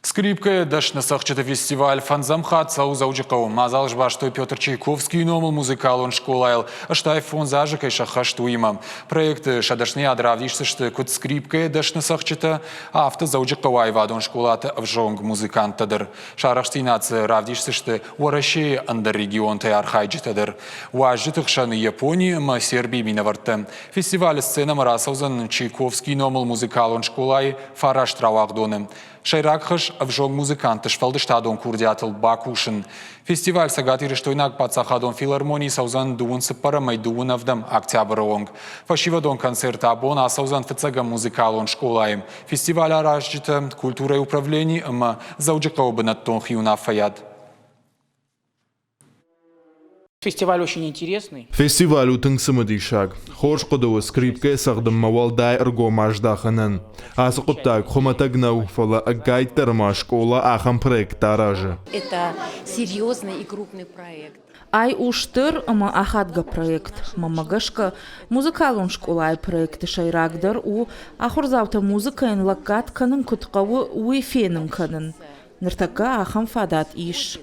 Скрипкӕйы дӕсны цӕгъдджыты фестиваль фӕндзӕм хатт цӕуы Дзӕуджыхъӕуы. Мадзал сбастой Петр Чайковскийы номыл музыкалон скъолайыл, 85 азы кӕй сӕххӕст, уыимӕ. Проекты сӕ дӕсныйад равдисдзысты куыд скрипкӕйы дӕсны цӕгъдджытӕ, афтӕ Дзӕуджыхъӕуы аивадон скъолаты ӕвзонг музыканттӕ дӕр. Сӕ арӕхстдзинад дзы равдисдзысты Уӕрӕсейы ӕндӕр регионтӕй архайджытӕ дӕр. Уазджыты хсӕн Япони ӕмӕ Сербийы минӕвӕрттӕ. Фестивалы сценӕмӕ рацӕудзӕн Чайковскийы номыл музыкалон скъолайы фараст рауагъдоны. Сӕйраг хӕс ӕвзонг музыкантты сфӕлдыстадон курдиатыл бакусын. Фестиваль Цӕгатирыстойнаг паддзахадон филармонийы цӕудзӕн дыууын цыппӕрӕмӕй дыууын ӕвдӕм октябры онг. Фӕсивӕдон концерт абон ацӕудзӕн фыццӕгӕм музыкалон скъолайы. Фестиваль аразджытӕ, культурӕйы управлени ӕмӕ Дзӕуджыхъӕуы бынӕттон хиуынаффӕйад. Фестиваль очень интересный. Фестиваль у тынг цымыдисаг. Хорз хъуыды у скрипкӕйы цӕгъдынмӕ уӕлдай ӕргом аздахынӕн. Ацы хъуыддаг хуымӕтӕг нӕу, фӕлӕ ӕгайтдӕр ма скъола ахӕм проект аразы. Это серьезный и крупный проект. Ай у стыр ӕмӕ ахадгӕ проект. Мӕнмӕ гӕсгӕ, музыкалон скъолайы проекты сӕйрагдӕр у ахуырдзаутӕ музыкӕйӕн лӕггад кӕнын куыд хъӕуы, уый фенын кӕнын. Ныртӕккӕ ахӕм фадат ис.